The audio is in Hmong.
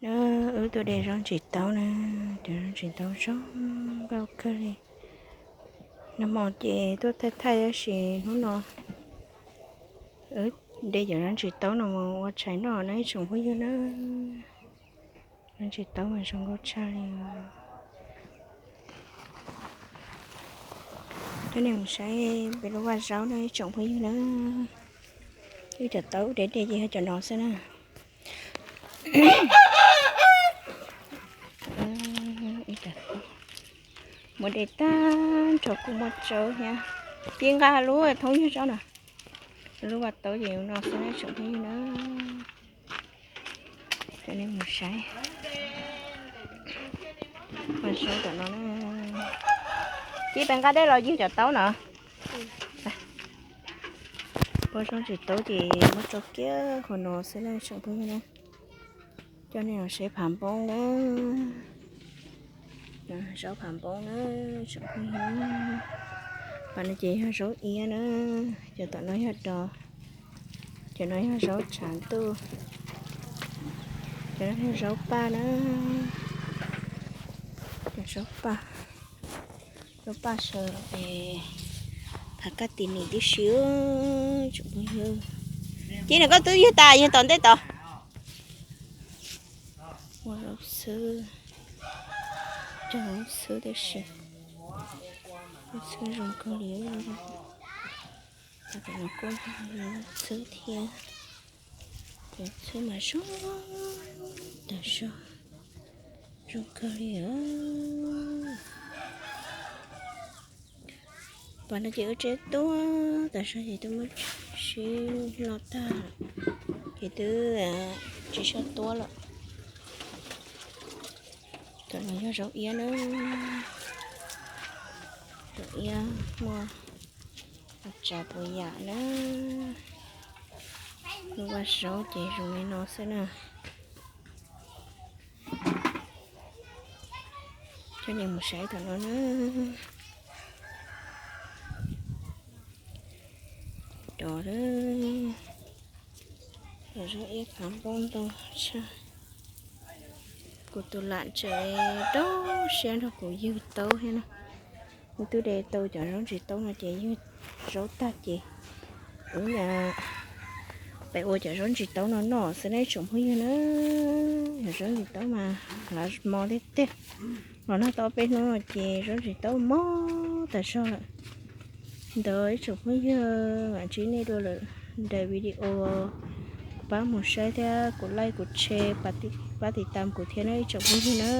Na, wb tuaj de zaub ntsis taub na, cov zaub ntsis taub zoo nkauj kawg li. Nag hmo ces tuaj thaij thaij tab sis hnub no wb de cov zaub ntsis taub no mus ua tshais noj na ib tsoom phooj ywg na. Zaub ntsis taub mas zoo nkauj tshaj li. Coj nej mus saib peb lub vaj zaub na ib tsoom phooj ywg na. Wb cov taub de de ces yog cov no xwb na. Muaj de tag nrho kuj muaj tsawb thiab. Pib nqa lub thoob ywg zaub na. Lub vaj taub ces no xwb na tsoom phooj ywg na. Coj nej mus saib vaj zaub tom no na. Cia peb nqa dej los ywg cov taub no. Pab zaub ntsis taub ces muab tso kiag qhov no xwb na tsoom phooj ywg na. Coj nej los saib phav npoob na. Zaub phav npoob na tsoom phooj ywg. Pab no ces yog zaub iab na. Cov tom no yog dos. Cov no yog zaub tshav ntuj. Cov no yog zaub paj na. Cov zaub paj, zaub paj sawv es phav kaj tis nim tib si tsoom phooj ywg. Cia nws koj twb ywg tas ywg tom ntej tod. Ua zaub xwb, cog zaub xwb tab sis zaub xwb zoo kawg li. Cov no kuj yog zaub xwb thiab. Cov xwb mas zoo tas zog, zoo kawg li. Pab no ces wb tseb tuab tas zog ces twb muab sib lo tag, ces twb tsis tshua tuab lawm. Cov no yog zaub iab na. Zaub iab muaj tsav puas yam na. Lub vaj zaub ces zoo li no xwb na. Coj nej mus saib tom no na. Cov zaub iab phav npoob ntau tshaj. Kuv tus lam tseem rau siab nrog kuv ywg taub thiab na. Wb twb de tau cov zaub ntsis taub no ces ywg zaub tag ces wb pem ua cov zaub ntsis taub no noj xwb na ib tsoom phooj ywg na. Cov zaub ntsis taub mas hlav mos tiag tiag. Los noj tau peb hnub no ces zaub ntsis taub mos tas zog lawm. Ntawd ib tsoom phooj ywg, mam ntsib nej dua lwm daim video. Pab mus saib thiab kuv like kuv share, pab tiv tam kuv thiab na ib tsoom phooj ywg na.